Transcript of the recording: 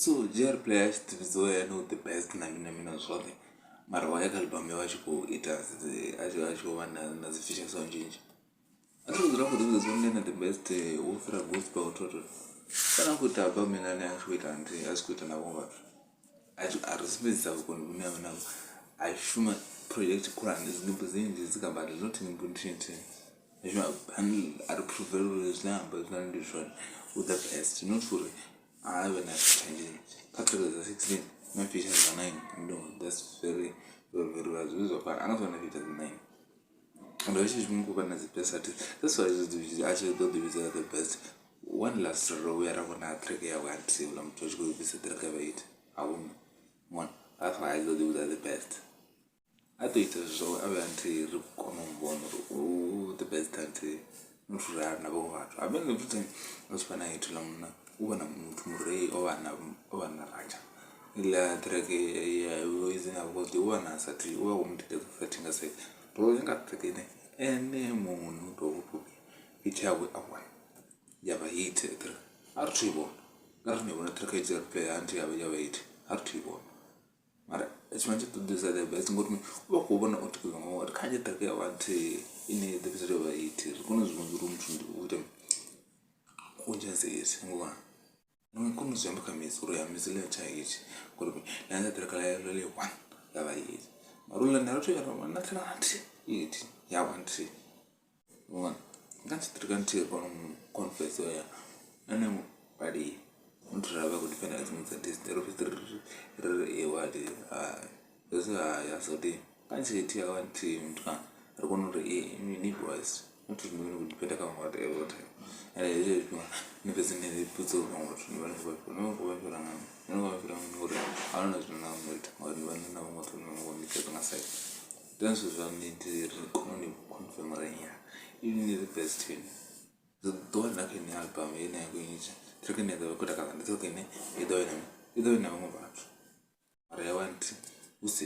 So GR Player a tshi ḓi vhidza uri ene u the best na mini na mini na zwoṱhe mara wa ya kha album yawe a tshi khou ita a tshi khou vha na dzi feature song nnzhi nnzhi. A thi thu dzula khou ḓi vhudza uri ndi ene the best wo fhira gospel thotho kana a khou ita album ine a tshi khou ita nthihi a si khou ita na vhaṅwe vhathu a tshi a ri sumbedzisa vhukoni vhune avha naho a shuma project khulwane dzi nyimbo dzinzhi dzi kha badi not nyimbo nthihi nthihi a shuma bundle a ri phuruve uri zwine a amba zwone ndi zwone u the best not uri a vhe na feature nnzhi kha track dza 16 na feature dza 9 no that's very very very bad zwine zwa fana a nga si vhe na feature dza 9 and hetsho tshifhinga khou vha na dzi best artist that's why a tshi ḓo ḓi vhidza the best one last ro vhuya ra vhona track yawe ha nthihi houḽa muthu a tshi khou bvisa track ya vha hit ahuna mona that's why a tshi ḓo ḓi vhudza the best a ḓo ita zwithu zwawe a vhe a nthihi ri kone u vhona uri u the best nthihi not uri a na vhaṅwe vhathu habe ndi futhi a tshi vha na hit houḽa munna u vha na muthu murei o vha na o vha na ratsha iḽa track ya u vha na sathi u vha khou mu tikedza sathi nga side ro nga track ine ene muṋe u tou hit yawe a wana ya vha hit track a ri thu i vhona nga ri ni vhona track ya play ya vha hit a ri thu i vhona mara tshifhinga tshi ṱoḓisa the best ngori u vha khou vhona o tikedziwa nga vhaṅwe kha track ya vha nthihi ine ya ḓo fhedzisela yo vha hit ri kone u zwi vhona uri muthu ndi u ita u hezwi ngori ni kone u zwi amba kha misi uri ya misi ḽi tsha hetshi ngori ḽa nda track ḽa ḽi one ya vha hit mara uḽa nda ri na tlhela na nthihi hit ya vha nthihi vhona nga tshi track nthihi ri kone u confess ya ene vhali not ra vha khou dependa kha dziṅwe dza artist ro fhedza ri ri ri wadi hezwi hai a so tea kha nthihi ya vha nthihi muthu ri kone uri ni voice not uri ni vhe ni khou dependa kha vhaṅwe vhathu every time ende hetsho tshifhinga ni fhedze ni vhudze uri vhaṅwe vhathu ni vha ni khou vha fhira ni vha ni khou vha fhira nga mini ni vha fhira nga mini ngori ahuna na zwine na nga ita ngauri ni vha ni na vhaṅwe vhathu vhane vha khou ni tikedza nga side then zwithu zwa nnete ri kone u ni confirm uri ya ini the best ini ri ḓo wana kha ine album ine ya khou ita track ine ya ḓo vha i khou takadza ndi track ine i ḓo vha i na i ḓo vha i na vhaṅwe vhathu mara ya vha nthihi hu si.